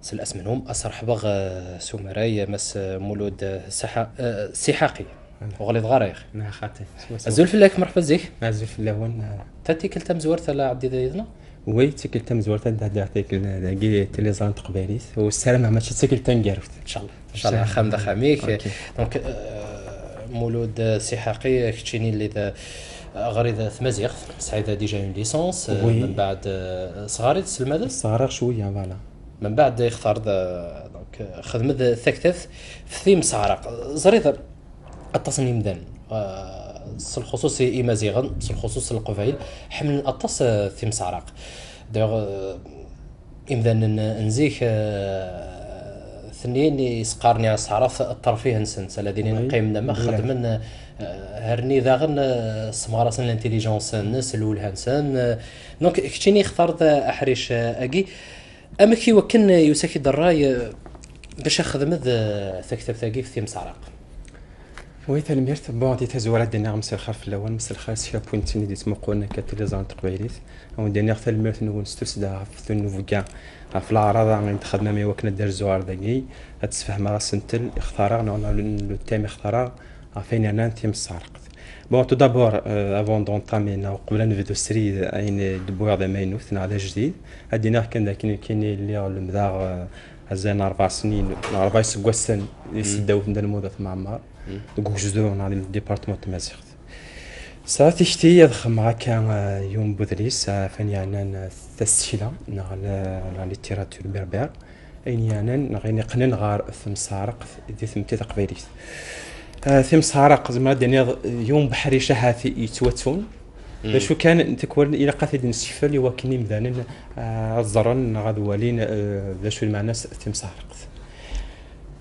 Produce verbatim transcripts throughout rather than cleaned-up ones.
Sel asmenhum, ad s-ṛeḥbeɣ, eh, s umaray, Mass, eh, Mulud, eh, Saḥa-, eh, Siḥaqi. Ur ɣliḍeɣ ara, yaxi. Neɣ xaṭi. Azul fell-ak, merḥba zik. Azul fell-awen. Ta d tikkelt tamezwarut a la Ɛebdi da yid-neɣ? Oui, d tikkelt tamezwarut ad d-heddeɣ tikkelt dagi tiliẓri n teqbaylit, u ssarameɣ mačči d tikkelt taneggarut. Inchallah. Inchallah, axxam d axxam-ik. Ok. Donc, euh, Mulud, euh, Siḥaqi, keččini lliḍ, euh, ɣriḍ tmaziɣt, tesɛiḍ déjà une licence, euh, oui. Mbeɛd, euh, s ɣer i tesselmadeḍ? S ɣer cwiya, voilà. Mbeɛd ixtar-d, euh, donc, euh, xedm-d taktabt f timseɛraq. Ẓriḍ aṭas n yimdanen, euh, s lxuṣuṣ i-, imaziɣen, s lxuṣuṣ leqbayel, ḥemmlen aṭas, euh, timseɛraq. D'ailleurs, euh, imdanen n zik, eh, tnin i s-qqaren i asɛraf ṭṭerf-ihensen, s alladin qqimen ama xeddmen, eh, herni daɣen, eh, smeɣrasen l'intelligence-nnes, lwelha-nsen, eh, donc keččini xtar-d aḥric, eh, agi, amek i wakken yusa-k-id ṛṛay, eh, bac ad xedmed, eh, taktabt-agi f timseɛraq? Oui, tanemmirt. Bon, di tazwara ad d-iniɣ mselxir fell-awen, mselxir s kra n win i d-yettmuqulen akka tiliẓri n teqbaylit. Ad wen-d-iniɣ tanemmirt-nwen s tussda ɣef tunubga, ɣef leɛraḍa i d-txedmem i wakken ad d-rzuɣ ar dagi, ad d-sfehmeɣ asentel i xtareɣ, neɣ, neɣ le, le thème i xtareɣ, ɣef ayen yernan timseɛraqt. Bon, tout d'abord, euh, avant d'entamer, neɣ uqbel ad nebdu srid ayen i d-wwiɣ d amaynut, neɣ d ajdid, ad d-iniɣ kan d akken nekkini lliɣ lemdeɣ, euh, azal n rebɛa snin, neɣ rebɛa iseggasen, di tesdawit n Dda Lmud At Mɛemmer, deg ugezdu, neɣ di département n tmaziɣt. Sɛiɣ tikti ad xedmeɣ akka, eh, yiwen n wedlis, eh, ɣef ayen yeɛnan, eh, tasekla, neɣ la, la littérature berbère, ayen yeɛnan, neɣ ayen iqqnen ɣer temseɛraqt di tmetti taqbaylit. Eh, timseɛraqt, zemreɣ ad d-iniɣ, eh, yiwen n ubeḥric ahat yettwattun. D acu kan, tikwal ilaq ad t-id-nessekfel i wakken imdanen, eh, ad ẓren neɣ ad walin, eh, d acu lmeɛna-s timseɛraqt.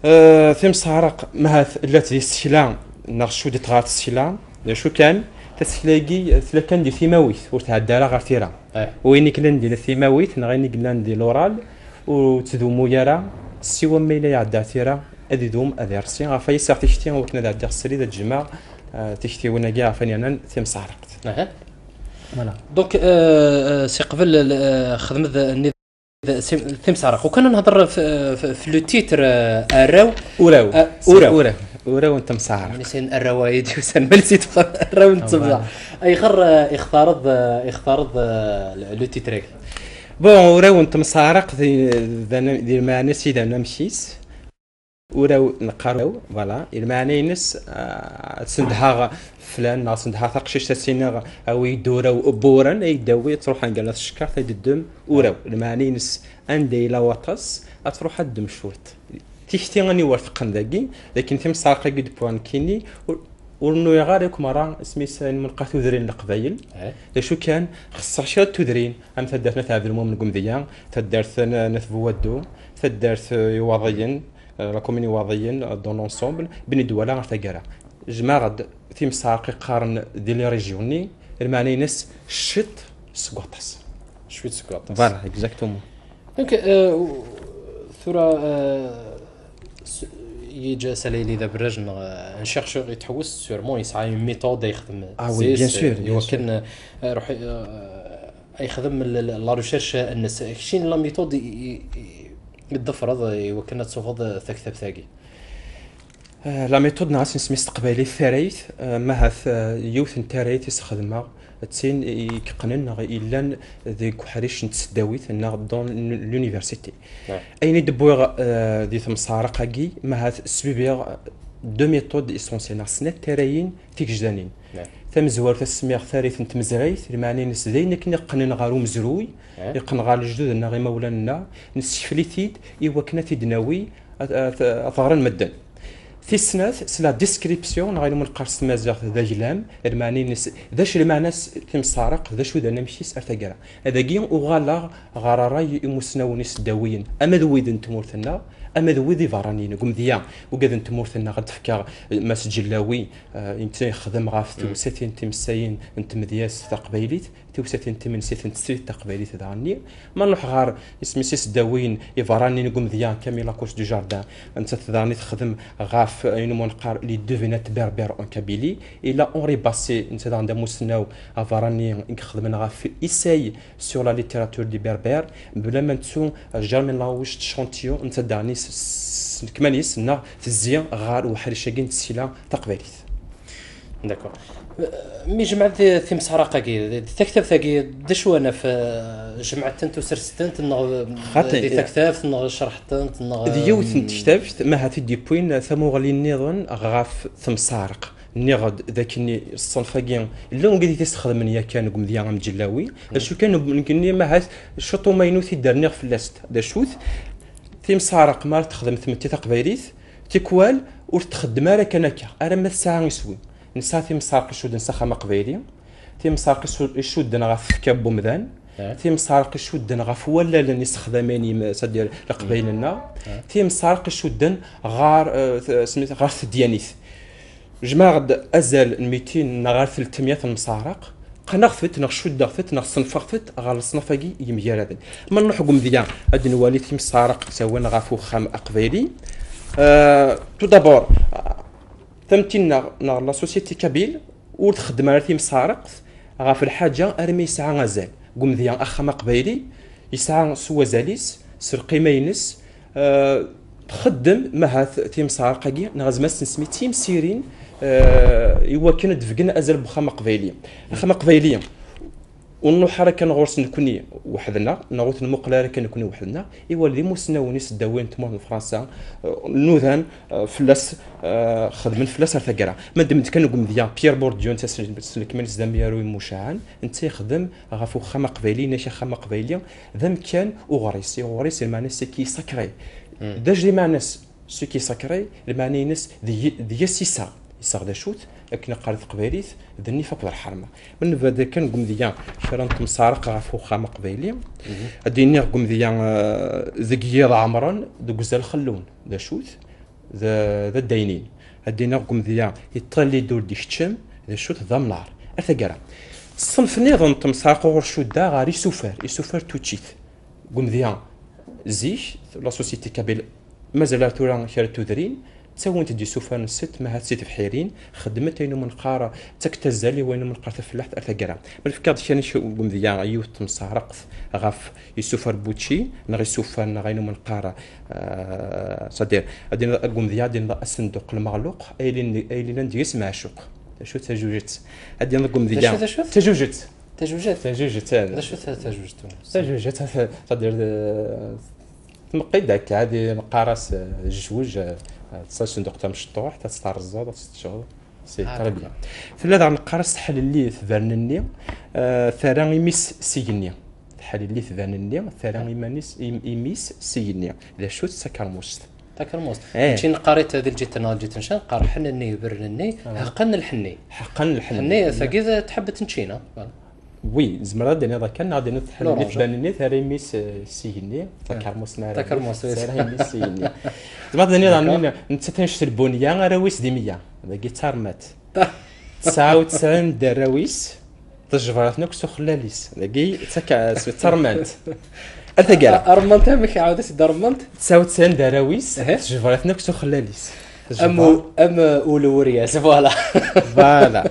Eh, timseɛraq, mahat llant di tsekla, neɣ cudit ɣer tsekla, d acu kan, tasekla-agi tella kan di timawit, ur tɛedda ara ɣer tira. Eh. Wayen i yellan di timawit, neɣ ayen i yellan di l'oral, ur ttdumu ara, siwa ma yella iɛedda ɣer tira, ad idum, ad irsi. Ɣef waya sɛiɣ tikti, wakken ad ɛeddiɣ srid, ad jemɛeɣ, eh, tiktiwin-agi ɣef wayen yeɛnan timseɛraqt. Aha. Voilà. Donc, euh, euh, si qbel, euh, xedmet nni d-, sim-, timseɛraq. Ukan ad nehder f, f, f le titre, euh, Arraw. Uraw. Euh, uraw. Uraw. Uraw n temseɛraq. Mani sin arraw ay d-yusan, mani si tebɣa arraw n temseɛraq. Ayɣer, euh, ixtareḍ, euh, ixtareḍ, euh, le, le titre-agi? Bon, Uraw n temseɛraq di, d ana-, di lmeɛna-s i d anamek-is. Uraw neqqar uraw, voilà. I lmeɛna-ines, ah, ad sendheɣ flan, neɣ sendheɣ taqcict, ad s-iniɣ, awi-d uraw n wuran, ay d-tawi, ad truḥ anga la tcekkart, ad d-teddem uraw. Lmeɛna-ines, anda yella waṭas, ad truḥ ad d-teddem cwiṭ. Tikti aniwer teqqen dagi, d akken timseɛraq-agi d-wwiɣ nekkini, ur, ur nuyeɣ ara akk merra, isem-is, ayen neqqar tudrin n Leqbayel. Eh. D acu kan, xeṣṣeɣ kra n tudrin, am taddart n At Ɛebdelmumen deg Umedya, taddart n, n At Buwaddu, taddart, eh, Iwaḍiyen, eh, la commune Iwaḍiyen, eh, dans l'ensemble, Bni Dwala ɣer taggara. Jemɛeɣ-d timseɛraq i qqaren di les régions-nni, lmeɛna-ines ciṭ seg waṭas. Cwiṭ seg waṭas. Voilà, exactement. Donc, euh, tura, euh, s-, yeǧǧa Salayli d aberraj neɣ, euh, un chercheur yettḥewwes, sûrement yesɛa une méthode ay yexdem. Ah oui, bien sûr, bien sûr. Iwakken, euh, ruḥ, euh, ay yexdem l-, l-, la recherche-nnes. Keččini la méthode i, i, i, i d-tḍefreḍ iwakken ad tsuɣeḍ taktabt-agi? Eh, la méthode neɣ ad s-nsemmi s teqbaylit tarrayt, eh, mahat, eh, yiwet n tarrayt i s-xedmeɣ, d tin i yeqqnen neɣ yellan deg uḥric n tesdawit neɣ dans l'université. Ouais. Ayen i d-wwiɣ, eh, di temseɛraq-agi, mahat sbibiɣ, eh, deux méthodes essentielles, neɣ snat tarayin tigejdanin. Ouais. Tamezwarut ad s-semmiɣ tarrayt n tmezrayt, lmeɛna-ines d ayen akken iqqnen ɣer umezruy, ouais, iqqen ɣer lejdud-nneɣ, imawlan-nneɣ, nessekfel-it-id i wakken ad t-id-nawi, ad, ad, ad t-ɣren medden. Tis snat, s la description, neɣ ayen umi neqqar s tmaziɣt d aglam, lmeɛna-ines, d acu lmeɛna-s timseɛraq, d acu d anamek-is ar taggara. Dagi uɣaleɣ ɣer ṛṛay imusnawen iseddawiyen, ama d wid n tmurt-nneɣ, ama d wid iberraniyen, deg umedya, ugad n tmurt-nneɣ, ad d-fkeɣ, eh, Mass Ǧellawi, eh, netta yexdem ɣef tewsatin timessayin n tmedyazt taqbaylit, tiwsatin timensit n tesrit taqbaylit daɣenni. Ma nruḥ ɣer isem-is iseddawiyen iberraniyen deg umedya, Camille Lacoste du Jardin, nettat daɣenni texdem ɣef, eh, ayen umi neqqar les devinettes berbères en Kabylie. Ila Henri Basset, netta daɣen d amussnaw aberrani i ixedmen ɣef essai sur la littérature des Berbères, bla ma nettu, euh, Germaine Larouche de Chantillo, netta daɣen s-, s-, s lekmal-is neɣ tezzi ɣer uḥric-agi n tsekla taqbaylit. D'accord. Mi jemɛet timseɛraq-agi, d taktabt-agi, d acu ara naf, eh, jemɛet-tent u sers-tent, neɣ, eh, xaṭi, di taktabt, neɣ cerḥet-tent, neɣ, d yiwet n tektabt, ma ahat i d-yewwin tamuɣli nniḍen ɣef temseɛraq. Nniɣ-d d akken ṣṣenf-agi, llan wigad i t-issexdamen yakan deg umedya amǧellawi, d acu kan, nekkni ma ahat ciṭ umaynut i d-rniɣ fell-as. D acu-t? Timseɛraq mi ara texdem tmetti taqbaylit, tikwal ur txeddem ara kan akka, alamma tesɛa iswi. Nesɛa timseɛraq icudden s axxam aqbayli, timseɛraq isu-, icudden ɣef tfekka n wemdan, timseɛraq icudden ɣef wallalen issexdamen yim-, c'est-à-dire leqbayel-nneɣ, timseɛraq icudden ɣer, eh, t-, smit-, ɣer tedyanit. Jemɛeɣ-d azal n mitin neɣ ɣer tletmya n temseɛraq, qqneɣ-tent neɣ cuddeɣ-tent neɣ ṣenfeɣ-tent ɣer leṣnaf-agi yemgaraden. Ma nruḥ deg umedya, ad nwali timseɛraq ttawin ɣef uxxam aqbayli. Euh, tout d'abord, tametti-nneɣ neɣ la société kabyle ur txeddem ara timseɛraqt ɣef lḥaǧa armi yesɛa azal. Deg umedya, axxam aqbayli yesɛa s wazal-is, s lqima-ines, eh, txeddem, ma ahat timseɛraq-agi, neɣ ad nezmer ad s-nesmi d timsirin, eh, i wakken ad d-bgen azal n uxxam aqbayli. Axxam aqbayli, ur nruḥ ara kan ɣur-s nekni weḥd-neɣ, neɣ ur t-nmuqel ara kan nekni weḥd-neɣ, iwala d imusnawen iseddawiyen n tmurt n Fransa, eh, nudan, eh, fell-as, eh, xedmen fell-as ar taggara. Ma ddmen-d kan deg umedya, Pierre Bourdieu, netta s-, s lekmal-is d amyaru imucaɛen, netta yexdem ɣef uxxam aqbayli, yenna-k axxam aqbayli d amkan uɣris. Uɣris, lmeɛna-s c'est qui est sacré. D acu lmeɛna-s? Ce qui est sacré, lmeɛna-ines d y-, d yes iseɣ. Iseɣ d acu-t? Akken qqaren teqbaylit, d nnif akked lḥerma. Ma nebda kan deg umedya, kra n temseɛraq ɣef uxxam aqbayli, ad d-iniɣ deg umedya, eh, deg yiḍ ɛemren, deg uzal xellun, d acu-t? D, d addaynin. Ad d-iniɣ deg umedya, yeṭṭalli-d ur d-ikeččem, d acu-t? D amnar. Ar taggara. Ṣṣenf nniḍen n temseɛraq uɣur cuddeɣ ɣer isufar, isufar n tuččit. Deg umedya, zik, la société kabyle, mazal ar tura kra n tudrin, ttawint-d isufar-nsent, ma ahat si tebḥirin, xeddment ayen umi neqqar, ttakent azal i wayen umi neqqar tafellaḥt ar taggara. Ma nefka-d kra n deg umedya, yiwet n temseɛraqt ɣef isufar n wučči, neɣ isufar, neɣ ayen umi neqqar, eh, c'est-à-dire, ad d-iniḍ deg umedya, ad d-iniḍ asenduq lmeɣluq, ay yellan, ay yellan deg-s meɛcuq. D acu d tajujet? Ad d-iniḍ deg umedya. D acu, d acu? Tajujet. Tajujet. Tajujet, eh. D acu ta-, tajujet? Tajujet, ta-, c'est-à-dire, eh, tmeqqi-d akka, ad i-, neqqar-as, eh, jjuj, eh, eh, d tasenduqt tamecṭuḥt, ad tt-terẓeḍ, ad tt-teččeḍ. C'est très bien. Tella daɣen neqqar-as tḥelli tbernenni, eh, terra imi-s s igenni. Tḥelli tbernenni, terra iman-is, im-, imi-s s igenni. D acu-tt takermust? Takermust. Eh. Mačči neqqar-it di lǧiṭ-nneɣ, lǧiṭ n ccan, neqqar ḥenni, bernenni, heqqen lḥenni. Heqqen lḥenni. Ḥenni, tagi d tḥebbet n ččina. Voilà. Oui, zemreɣ ad d-iniḍ akken, neɣ ad d-iniḍ tḥelli tbernenni, terra imi-s, eh, s igenni, takermust ma ara takermust, terra imi-s s igenni. Zemreɣ ad d-iniḍ, d'accord, nettat annect n lbunya, arraw-is di meyya. Dagi d tarmat. Tesɛa u tesɛin d arraw-is, tejber-aten akk s uxellal-is. Dagi d taka-, s-, d tarmant. Ar taggara. A-, armant amek? Ɛawed-as-d armant. Tesɛa u tesɛin d arraw-is, tejber-aten akk s uxellal-is. Am u-, am, uh, ulew uryas, voilà. Voilà.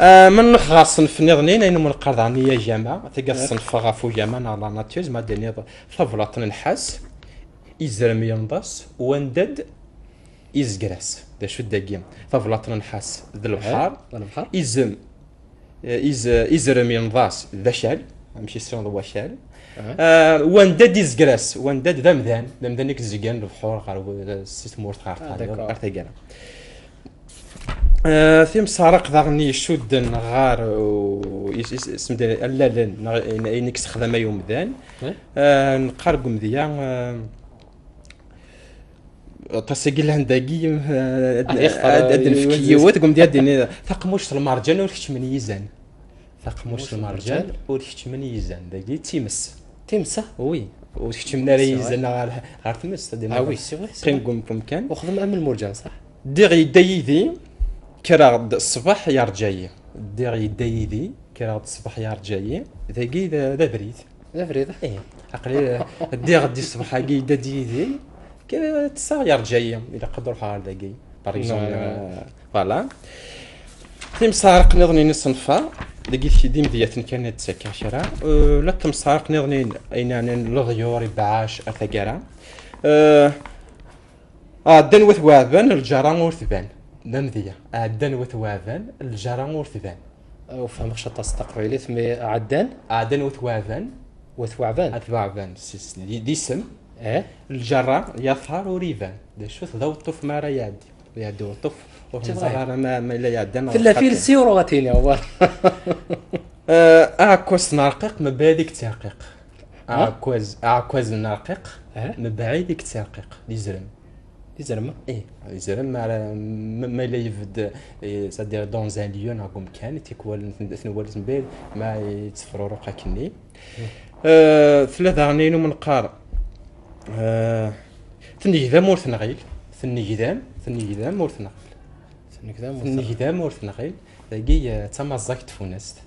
Ah, ma nruḥ ɣer ṣṣenf nniḍen, ayen umi neqqar daɣen iyagama, tagi ad ṣṣenfeɣ ɣef ugama neɣ la nature, ma d-iniḍ tablaḍt n nnḥas, izrem yenḍes, wandad, izger-as. D acu dagi? Tablaḍt n nnḥas d lebḥer, d lebḥer. Izem, eh, iz-, izrem yenḍes d akal, amek i s-tiniḍ wakal. Ah, wandad izger-as, wandad d amdan, d amdan i izegren lebḥur ɣer w-, si tmurt ɣer tayeḍ, d'accord, ar taggara. Ah, timseɛraq daɣen i icudden ɣer, uh, is-, is-, isem-, allalen, neɣ ayen, ayen i yessexdam ay umdan. Ah, neqqar deg umedya, ah, aṭas-agi llan dagi, ah, ad, ad, ad nefk yiwet, deg umedya ad d-nini, taqemmuct n lmerǧan ur keččmen yizan. Taqemmuct n lmerǧan ur keččmen yizan, dagi d times. Timsa? Oui. Ur tkeččem ara C'est vrai. Yizan ɣer, ɣer tmest, ad Ah oui, c'est vrai, c'est Qqim vrai. Deg umkan. Uxdem am lmurǧan, صح? Ddiɣ yedda yid-i, kkreɣ-d ṣṣbeḥ yerǧa-yi. Ddiɣ yedda yid-i, kkreɣ-d ṣṣbeḥ yerǧa-yi. Dagi d, d abrid. D abrid. Ih, aql-i ddiɣ-d ṣṣbeḥ-agi, yedda-d yid-i, k-, ṭṭseɣ yerǧa-yi. Ilaq ad ruḥeɣ ɣer dagi. Par exemple, Ouais, ouais. Euh, voilà. Timseɛraq nniḍen i ṣṣenf-a, dagi d imedyaten kan ad d-ttakkeɣ kra. Euh, la timseɛraq nniḍen i, ay neɛnan leḍyur, ibeɛɛac, ar taggara. Euh, Ɛeddan wat waɛban, lǧara ur tban. D amedya. Ɛeddan wat waɛban, lǧara ur tban. Ur fehmeɣ aṭas taqbaylit, mais ɛeddan. Ɛeddan wat waɛban. Wat waɛban. At waɛban, s, s, d, d isem. Eh? Lǧara, yaṭar ur iban. D acu-t, d aweṭṭuf mi ara iɛeddi. Iɛeddi uweṭṭuf, ur C'est neẓra vrai. Ara ma, ma yella iɛeddan neɣ Tella xaṭi. Filsi ur ɣa tini, wa. Euh, aɛekkas n rqiq, mebɛid i yettarqiq. Ha? Aɛekkaz, aɛekkaz n rqiq, Eh? mebɛid i yettarqiq. D izrem. D izrem. Eh, d izrem, ma, ma, ma yella yebded, eh, c'est-à-dire dans un lieu, neɣ deg umkan, tikwal, tenwal mebɛid, ma yettefruruq akkenni. Euh, tella daɣen ayen umi neqqar, euh, tennegdam ur tenɣil, tennegdam, tennegdam ur tenɣil. Tennegdam ur Tennegdam ur tenɣil, dagi, euh, d tamaẓẓagt tfunast.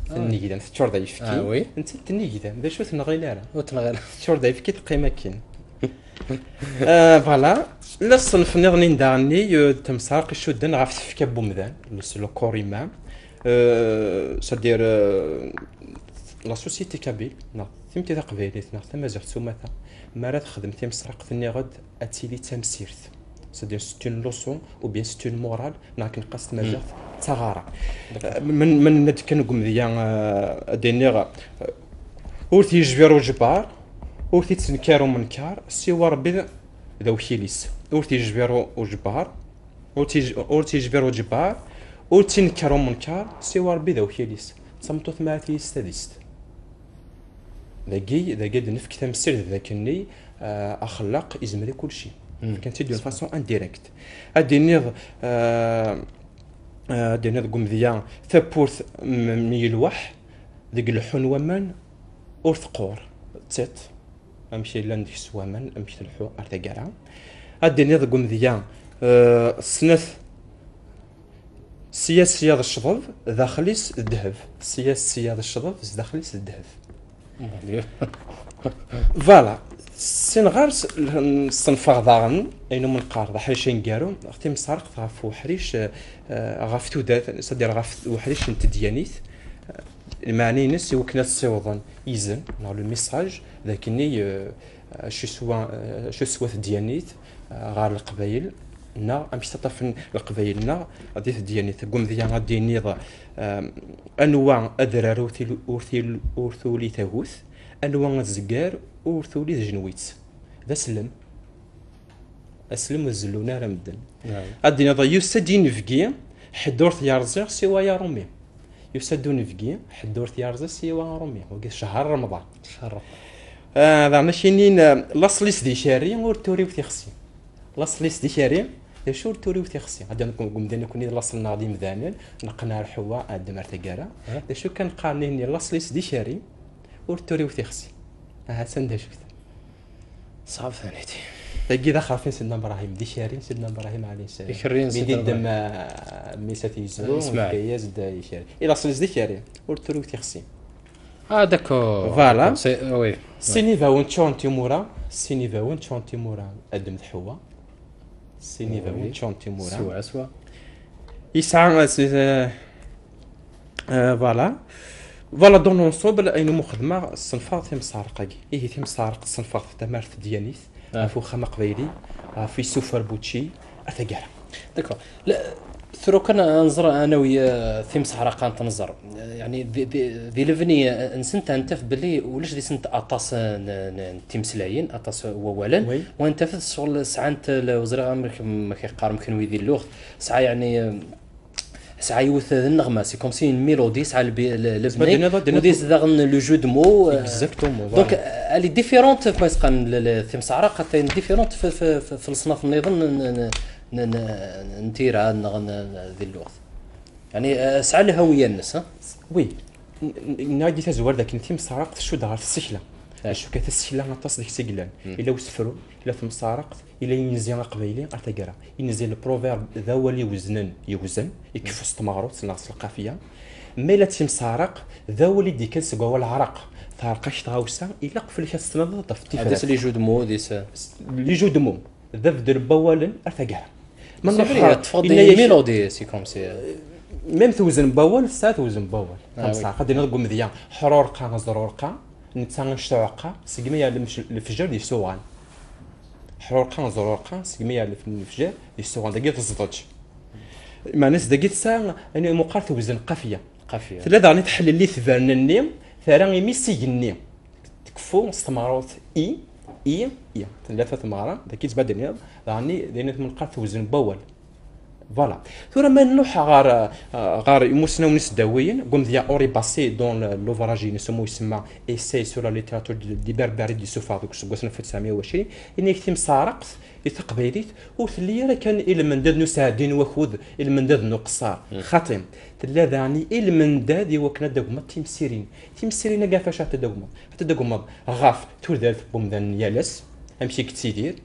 Tennegdam, teččur d ayefki. Ah, oui. Nettat tennegdam, d acu tenɣil ara. Ur tenɣil. Teččur d ayefki, teqqim akkin. Euh, voilà. La ṣṣenf nniḍen daɣenni, euh, d timseɛraq icudden ɣef tfekka n wemdan, le, le corps humain. Euh, c'est-à-dire, euh, la société kabyle, neɣ timetti taqbaylit, neɣ tamaziɣt s umata, mi ara texdem timseɛraq, tenniɣ-d ad tili d tamsirt. C'est-à-dire, c'est une leçon ou bien c'est une morale, neɣ akken qqas tmaziɣt, d taɣara. Euh, men, men ad kan deg umedya, euh, ad d-iniɣ, euh, ur t-yejbir uǧebbar, ur t-yettenkar umenkar, siwa Rebbi d, d awkil-is. Ur t-yejbir u-, uǧebbar, ur t-yej-, ur t-yejbir uǧebbar, ur t-yettenkar umenkar, siwa Rebbi d awkil-is. D tameṭṭut mi ara tili s tadist. Dagi, dagi ad d-nefk tamsirt d akken-nni, euh, axellaq izmer i kulci. Fkan-tt-id d'une façon indirecte. Ad d-iniḍ, euh, euh, ad d-iniḍ deg umedya, tawwurt m, m yelwaḥ, deg leḥḥun waman ur teqqur. D tiṭ, amek i llan deg-s waman, amek tleḥḥu ar taggara. Ad d-iniḍ deg umedya, euh, snat, sya, sya d ccḍeb, daxel-is d ddheb. Sya, sya d ccḍeb, zdaxel-is d ddheb. Voilà. Sin ɣer-s, n-, ṣenfeɣ daɣen, ayen umi neqqar d aḥric aneggaru, timseɛraqt ɣef uḥric, euh, ɣef tudert, c'est-à-dire ɣef uḥric n tedyanit, euh, lmeɛna-ines i wakken ad ssiwḍen izen, neɣ le message, d akken-nni, euh, acu yeswa, euh, acu yeswa tedyanit, euh, ɣer Leqbayel, neɣ amek ttaṭṭafen Leqbayel, neɣ di tedyanit. Deg umedya ad d-iniḍ, euh, anwa adrar ur til-, ur til-, ur tuli tagut, anwa azeggar ur tuli tjenwitt. D aslem. Aslem ur zellun ara medden. Ad d-iniḍ, yusa-d inebgi, ḥedd ur t-yerẓi siwa Aṛumi. Yusa-d unebgi, ḥedd ur t-yerẓi siwa Aṛumi. Wagi d ccher Remḍan. Ccher Remḍan. Ah, daɣen ad k-inin, ah, laṣel-is d ikerri, ur turiw tixsi. Laṣel-is d ikerri, d acu ur turiw tixsi? Ad d-iniḍ deg umdan nekkni d laṣel-nneɣ d imdanen, neqqen ar Ḥewwa, Adem ar taggara. D acu kan qqaren ihi, laṣel-is d ikerri, ur turiw tixsi. Aha, atan d acu-t. Ṣɛeb taniti. Tagi d axerfi n Sidna Ibrahim, d ikerri n Sidna Ibrahim ɛalayhi sslam. Ikerri n Sidna Ibrahim. Mi d-iddem, ah, mmi-s ad t-yezru, yefka-yas-d ikerri. I laṣel-is d ikerri, ur turiw tixsi. Ah, d'accord. Voilà. C'est, oui. Sin ibawen ččuren d timura, sin ibawen ččuren d timura, Adem d Ḥewwa. Sin ibawen ččuren d timura. Swa, swa. Yesɛa, euh, c'est, euh, euh, voilà. Voilà, dans l'ensemble, ayen umi xedmeɣ, ṣenfeɣ timseɛraq-agi. Ihi timseɛraq ṣenfeɣ tamart tedyanit, ɣef uxxam aqbayli, ɣef yisufar n wučči, ar taggara. D'accord. La, tura kan ad nẓer, ad nawi, euh, timseɛraq ad nẓer. Euh, yeɛni, di, di, di lebni, euh, nsent ad ntaf belli ulac deg-sent aṭas n, n, n timeslayin, aṭas n wawalen. Oui. Wa ntafet ccɣel sɛant, ur ẓriɣ amek, amek i qqarem kenwi di lluɣt, sɛa, yeɛni, euh, sɛa yiwet d nneɣma, c'est comme si une mélodie, sɛa lbi-, le, lebni, d-nniḍ, d-nniḍ. Udi-s daɣen le jeu de mots, euh, exactement, donc, voilà. Elle est différente, ma s-qqaren, le, le, timseɛraq, elle est différente f, f, f, f leṣnaf nniḍen n, n, n, n, n tira, neɣ n, n, di lluɣt. Yeɛni, euh, sɛa lhawiya-nnes, ha? Oui. N-, n-, nniɣ-ak di tazwara dakken timseɛraq tcudd ɣer tsekla. Acu kan, tasekla aṭas deg-s i yellan. Ila usefru, ila temsaraqt, ila inzi aqbayli ar taggara. Inzi, le proverbe, d awal iweznen, yewzen, ikeffu s tmeɣrut neɣ s lqafiya. Ma ila timsaraqt, d awal i d-ikkan seg wawal ɛraq. Teɛreq-ak tɣawsa, ilaq fell-ak ad tessneḍ ad tafeḍ tifrat. Ad les jeux de mots, des... Les jeux de mots, d abdel n wawalen ar taggara. Ma nruḥ ɣer... Teṭṭfeḍ des mélodies, c'est comme si... Même tewzen n wawal, tesɛa tewzen n wawal. Ah, tamsaraqt, ad d-iniḍ deg umedya, ḥrurqa, zrurqa, netta anect uɛeqqa, segmi yɛlem lefjer d isuɣan. Ḥrurqa, zrurqa, segmi yɛlem lefjer d isuɣan. Dagi tezdeǧ. Meɛna-s dagi tesɛa, yani, meqqar tewzen qafya. Qafya. Tella daɣen tḥellel itbaren-nni, terra imi s igenni. Tkeffu s tmeɣrut i, i, i. Tella ta tmeɣra, dagi tettbadaniḍ, daɣen, dayen meqqar tewzen n wawal. Voilà. Tura ma nruḥ ɣer, ɣer imusnawen isdawiyen, deg umedya Henri Basset, dans l'ouvrage-ines umi isemma Essai sur la littérature du, du berbère, i d-yessufeɣ deg useggas n alef u tesɛemya u ɛecrin, yenna-ak timseɛraqt di teqbaylit ur telli ara kan i lmendad n usɛeddi n wakud, i lmendad n uqeṣṣer. Xaṭi, tella daɣen i lmendad i wakken ad d-tagmeḍ timsirin. Timsirin-agi ɣef acu ad d-tagmeḍ? Ad d-tagmeḍ ɣef tudert n wemdan n yal ass, amek i yettidir,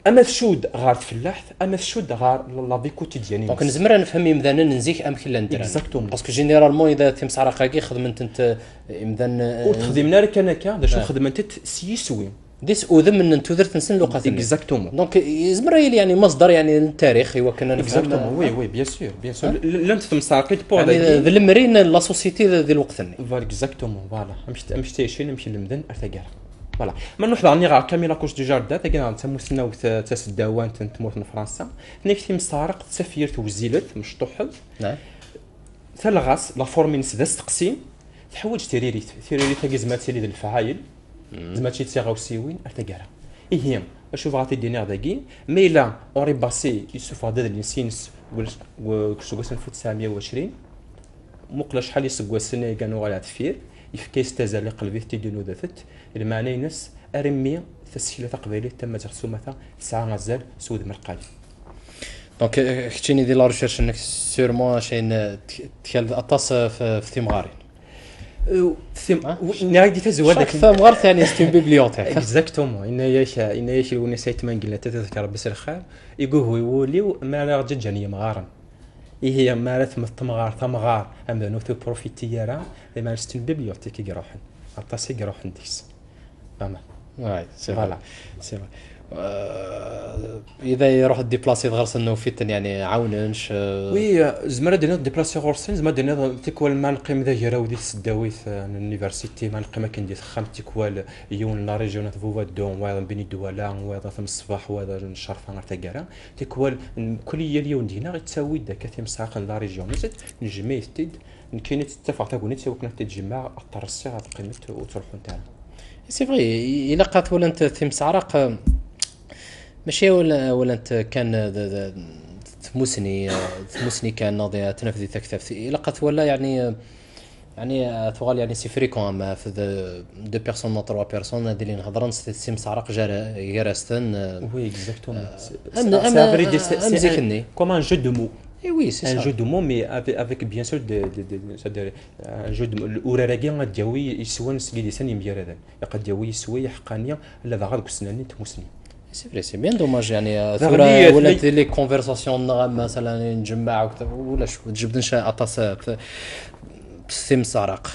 ama tcudd ɣer tfellaḥt, ama tcudd ɣer la vie quotidienne-ines. Donc nezmer ad nefhem imdanen n zik amek llan ddren. Exactement. Parce que généralement, ida timseɛraqt-agi xedmen-tent, euh, imdanen, euh... Ur t-xdimen ara kan akka, d acu xedmen-tent s yiswi. D is udem n tudert-nsen lewqat-nni. Exactement. Donc yezmer ad yili, yani, masdar, yani, n tarix i wakken ad nefhem. Exactement, oui, oui, bien sûr, bien sûr. Llant temseɛraqt pour... Yani d lemri n la société di lweqt-nni. Voilà, exactement, voilà. Amek, amek ttɛicin, amek lemden ar taggara. Voilà. Ma nruḥ daɣen ɣer Camille Lacoste du Jardin, tagi daɣen d tamussnawt, eh, taseddawant n tmurt n Fransa. Tenna-k timseɛraqt d tafyirt wezzilet, mecṭuḥet. Talɣa-s, la forme-ines d asteqsi, teḥwaǧ tiririt. Tiririt-agi tezmer ad tili d lefɛayel, tezmer ad tili d tiɣawsiwin, ar taggara. Ihi, acu bɣiɣ ad t-id-iniɣ dagi? Ma yella Henri Basset yessufeɣ-d adlis-ines deg useggas n alef u tesɛemya u ɛecrin, muqel acḥal iseggasen ay gan uɣal ar deffir, yefka-yas tazal, iqleb-it-id, inuda-t-id, lmeɛna-ines, armi tasekla taqbaylit tamaziɣt s umata tesɛa azal s wudem lqayen. Donc, euh, keččini di la recherche-nnek, sûrement, acu n, euh, t-, tkal aṭas, euh, f, f timɣarin. Euh, tim-, ah, wi-, nniɣ-ak di tazwara dakken tamɣart, yani, c'est une bibliothèque. Exactement. Yenna-yak, yenna-yak Lewnis Ayt Mengellat, ad t-yefk Rebbi s lxir, iguhu i wul-iw mi ara ɣ-ǧǧan yemɣaren. Ihi, mi ara temmet temɣart, amɣar, amdan ur t-profiti ara, iman-is d bibliothèque i iruḥen. Aṭas i iruḥen deg-s. Vraiment. Ouais, c'est vrai. Voilà. C'est vrai. Euh, ida iruḥ déplacer ɣer-sen, ufiten, yani, ɛawnen-c, euh. Oui, euh, zemreɣ ad d-iniɣ déplacer ɣer-sen, zemreɣ ad d-iniɣ tikwal ma neqqim d agraw di tseddawit, euh, n l'université, ma neqqim akken di texxamt, tikwal yiwen n la région n At Bubaddu, wayeḍ n Beni Douala, wayeḍ n At Msebbaḥ, wayeḍ n Ccerfa ar taggara. Tikwal, mkul yal yiwen deg-neɣ yettawi-d akka timseɛraqt n la région-is, nejmeɛ-it-id, nekkini ttafeɣ tagnit i wakken ad t-id-jemɛeɣ, ad tt-ressiɣ, ad qqimeɣ ur ttruḥunt ara. C'est vrai, i-, ilaq ad walant timseɛraqt, euh, mačči wala-, walant kan, euh, d, d, d tmusni, euh, tmusni kan, neɣ ad tt-naf di taktabt. Ilaq ad twala, yani, euh, Yani, euh, tuɣal, yani, c'est fréquent, am, euh, f-, de, deux personnes, trois personnes, ad ilin hedren s, s timseɛraqt gar-, gar-asen, euh. Oui, exactement. Euh, c'est, am, c'est, am, c'est, à vrai dire, c'est, am c'est un, zik-nni, comme un jeu de mots. Eh oui, c'est ça. Un jeu de mots, mais avec, avec, bien sûr, de, de, de, c'est-à-dire, un jeu de mots. Urar-agi ad d-yawi iswan seg yidisan yemgaraden. Ilaq ad d-yawi iswi aḥeqqani, ladɣa deg usnerni n tmusni. C'est vrai, c'est bien dommage, yani, euh, tura, euh, wala les conversations, neɣ, masalan, njemmeɛ, ulac, ur d-jebden aṭas, euh, f-, f-, timseɛraqt.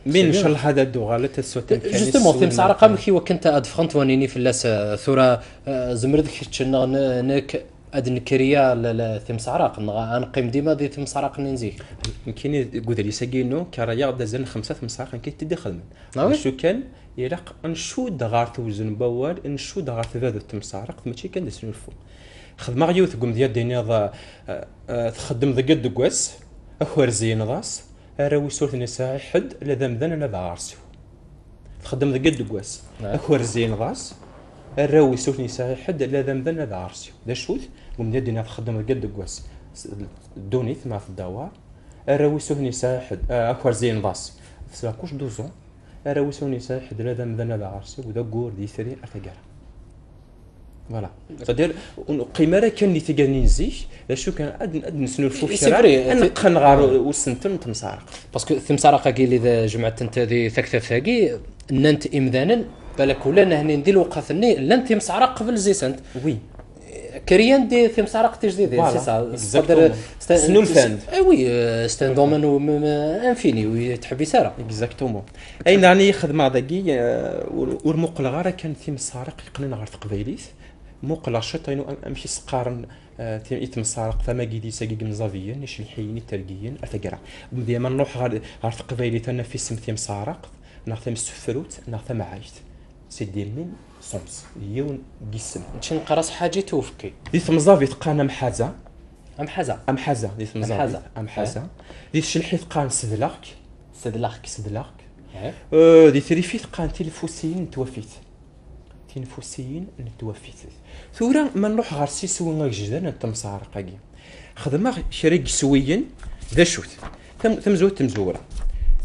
Mais inchallah ad d-uɣalent taswiɛt. Justement, timseɛraqt, amek i wakken ad ffɣent, wanini fell-as, euh, tura, euh, zemreḍ kečč neɣ ne-, nekk ad nekker ya la, la, timseɛraqt, neɣ ad neqqim dima di timseɛraqt n zik? Nekkini deg udlis-agi-inu, karayaɣ-d azal n xemsa timseɛraqt nekk i t-id-ixedmen. Ah oui? Acu kan, ilaq ad ncudd ɣer tewzen n wawal, ad ncudd ɣer tbadut n temseɛraqt, mačči kan d asnulfu. Xedmeɣ yiwet deg umedya d-iniḍ, eh, eh, txeddem deg deg wass, akerzi yenḍas, arraw-is ur ten-yesɛi ḥedd, la d amdan, la d aɣersiw. Txeddem deg deg wass, ah, akerzi yenḍas, arraw-is ur ten-yesɛi ḥedd, la d amdan, la d aɣersiw. D acu-t? Deg umedya d-iniḍ txeddem deg deg wass, s-, ddunit ma tdawar, arraw-is ur ten-yesɛi ḥedd, ah, akerzi yenḍas, tesɛa kuc douze ans, arraw-is ur nesɛi ḥedd, la d amdan, la d aɣersiw, d aggur, d itri, ar taggara. Voilà. C'est-à-dire, ur neqqim ara kan di tigad-nni n zik, d acu kan, ad, ad nesnulfu C'est kra, vrai, ad c'est- neqqen ɣer usentel n temsaraq. Parce que timsaraq-agi li d jemɛent-tent di taktabt-agi, nnant imdanen, balak ula nehnin di lewqat-nni, llant timsaraq qbel zisent. Oui. Kriyan di timsaraq tijdidin, Voilà, c'est ça. exactement. C'est-à-dire, c'est un- Snulfan. Eh oui, euh, c'est un domaine où même, euh, infini, ur yettḥebbis ara. Exactement. Ayen daɣen i xedmeɣ dagi, eh, ur, ur muqleɣ ara kan timsaraq yeqqnen ɣer teqbaylit, muqleɣ ciṭ inu am- amek i s-qqaren, eh, tim- i temsaraq tama n yidis-agi n yimẓabiyen, icelḥiyen, itergiyen, ar taggara. Dima nruḥ ɣer, ɣer teqbaylit, ad naf isem timsaraq, neɣ tamsefrut, neɣ tamɛayt. C'est des mêmes sens, yiwen n yisem. Mačči neqqar-as ḥaǧi tufki. Di temẓabit qqaren amḥaza, Amḥaza. amḥaza, di temẓabit, Amḥaza. Amḥaza. Di tcelḥit qqaren sedleɣ-k, Sedleɣ-k. Sedleɣ-k. Eh? Euh, di trifit qqaren tinfusiyin n twafit. Tinfusiyin n twafit. Tura ma nruḥ ɣer siswi agejdan n temsaraq-agi, xedmeɣ kra n yiswiyen. D acu-t? Tam- tamezwarut, tamezwura,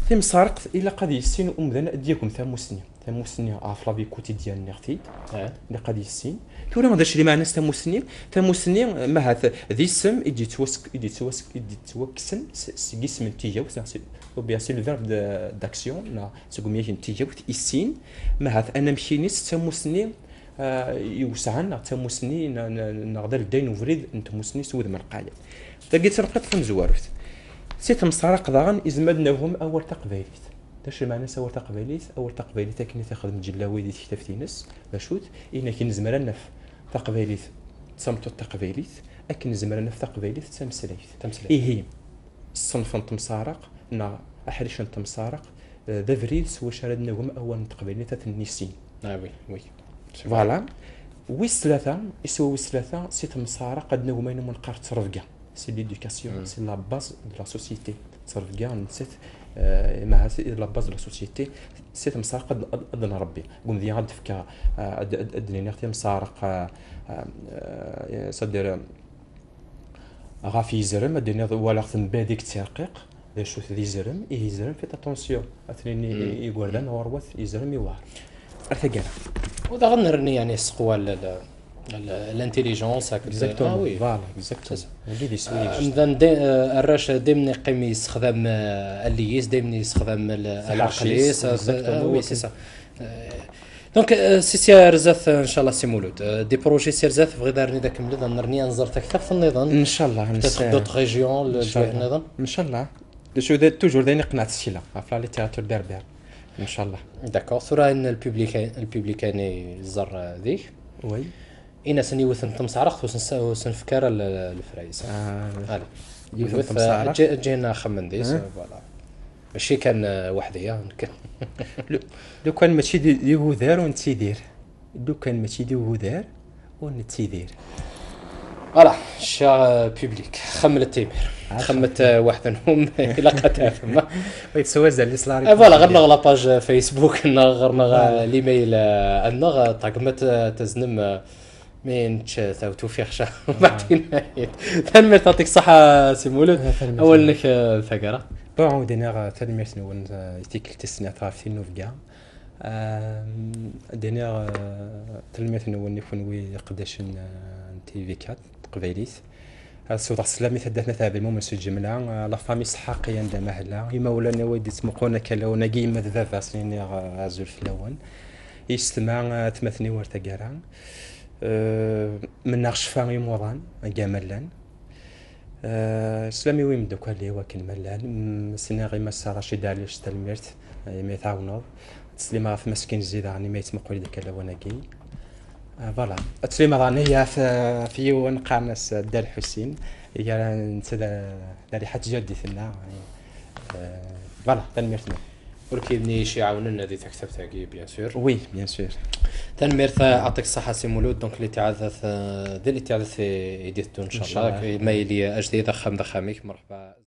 timsaraqt ilaq ad yissin umdan ad d-yagem tamusni. Tamusni ɣef la vie quotidienne nniɣ-t-id. Eh? Ilaq ad yissin. Tura d acu di meɛna-s tamusni? Tamusni, eh, mahat d isem i d-yettwask- i d-yettwask- i d-yettwakksen s- seg isem n tigawt, neɣ si- ou bien c'est le verbe de- d'action, neɣ seg umyag n tigawt, issin, mahat anamek-ines d tamusni, eh, iwesɛen, neɣ d tamusni, neɣ, neɣ, neɣ d aledday n ubrid n tmusni s wudem lqayen. Tagi d taneqqiḍt tamezwarut. Si temsaraq daɣen, izmer ad nagem awal taqbaylit. D acu meɛna-s awal taqbaylit? Awal taqbaylit, akken i t-ixdem Ǧellawi di tektabt-ines, d acu-t? Inek nezmer ad naf taqbaylit d tameṭṭut taqbaylit, akken nezmer ad naf taqbaylit d tameslayt. Tameslayt. Ihi, ṣṣenf n temsaraq, neɣ aḥric n temsaraq, eh, d abrid s wacu ara d-nagem awal n teqbaylit ad t-nissin. Ah oui, oui. Voilà. Wis tlata, iswa wis tlata, si temsaraq ad d-nagem ayen umi neqqar ttrebga. C'est l'éducation, Mm. C'est la base de la société. Ttrebga, nettat, eh, maha c'est la base de la société. Si temsaraq ad, ad, ad nrebbi. Gumdi ad d-fkeɣ, eh, ad, ad, ad d-niniɣ timsaraq, eh, eh, c'est-à-dire, eh, ɣef yizrem, ad d-iniḍ walaɣ-t mbadig d tirqiq. D acu-t d izrem? Ihi izrem, faites attention. Ad t-nini Mm. igerdan ɣur-wat, izrem iwɛer. Ar taggara. U daɣen nerni, yani, seqwa l-, l-, l-, l'intelligence akked... Exactement. Ah oui. Voilà, exactement. C'est ça. Wagi d iswi. Amdan da-, eh, arrac daymen iqqim yessexdam, eh, allig-is, daymen yessexdam l-, Taḥerci-s, lɛeql-is, ah, exactement, oui, ok. C'est ça. Eh, donc, eh, si, si ar zdat, eh, ncallah, Si Mulud. Eh, des projets si ar zdat, tebɣiḍ arni d akemmel, ad nerni ad nẓer taktabt nniḍen. Ncallah, peut-être d'autres régions, le Ncallah. Nniḍen. Ncallah. D acu, d-, toujours d ayen iqneɛ tsekla ɣef la littérature berbère. Ncallah. D'accord. Tura n le public, le public-ani ẓer, eh, dik. Oui. Ini-asen yiwet n temsaraqt ur sen-, ur sen-fk ara l-, l-, lefrayes. Ah, Allez. Yiwet n Yiwet, temsaraqt. eh, ǧi-, ǧǧiɣ-aɣ axemmem deg-s, Hein? Voilà. Mačči kan, eh, weḥd-i, ah, nekk. Lu-, lukan mačči d, d igudar ur nettidir. Lukan mačči d igudar ur nettidir. Voilà, cher, eh, public. Xemmet imir. Ah, Xemmet, eh, weḥd-nwen, ilaq ad tafem, ah. Yettwazal s la Eh, voilà, ɣer-neɣ la page, eh, Facebook, neɣ ɣer-neɣ, eh, l'email, eh, neɣ, eh, ṭagmet, eh, taznem, eh, mi nečč, eh, taw tufiɣ ca. Baɛdin. Tanemmirt, yeɛṭik ṣṣeḥḥa, Si Mulud. Ah, tanemmirt. Awal-nnek, eh, taggara. Bon, ad d-iniɣ, eh, tanemmirt-nwen, eh, i tikkelt tis snat ɣef tinnubga. Ehm, ad d-iniɣ, eh, tanemmirt-nwen i kunwi iqeddacen, eh, n T V quatre, Teqbaylit. Ad siwḍeɣ sslam i taddart n At Ɛebdelmumen s lǧemla, eh, la famille Sḥaqi anda ma hella, imawlan-iw i d-ittmuqulen akka lawan-agi, yemma d baba, s-iniɣ, eh, azul fell-awen. Yessetma, eh, atmaten-iw ar taggara. Eh, mennaɣ ccfa i imuḍan, agama llan. Eh, sslam-iw i imeddukal-iw akken ma llan. Mm, s-iniɣ i Massa Racid Ɛlic tanemmirt, eh, imi tɛawneḍ. Ad teslimeḍ ɣef Mass Kinzi daɣen, imi yettmuqul-d akka lawan-agi. Eh, voilà. Ad teslimeḍ daɣen i ɣef, ɣef yiwen qqaren-as Dda Lḥusin. Iga netta d, d Riḥat Jadi tenna. Eh, voilà, tanemmirt-nwen. Ur k-yebni iɛawnen di taktabt-agi, bien sûr. Oui, bien sûr. Tanemmirt, yeɛṭik ṣṣeḥḥa, Si Mulud. Donc, litiɛadat, eh, d litiɛadat i, i d-iteddun, ncallah. Ncallah. Ma yili ajdid, axxam d axxam-ik, merḥba.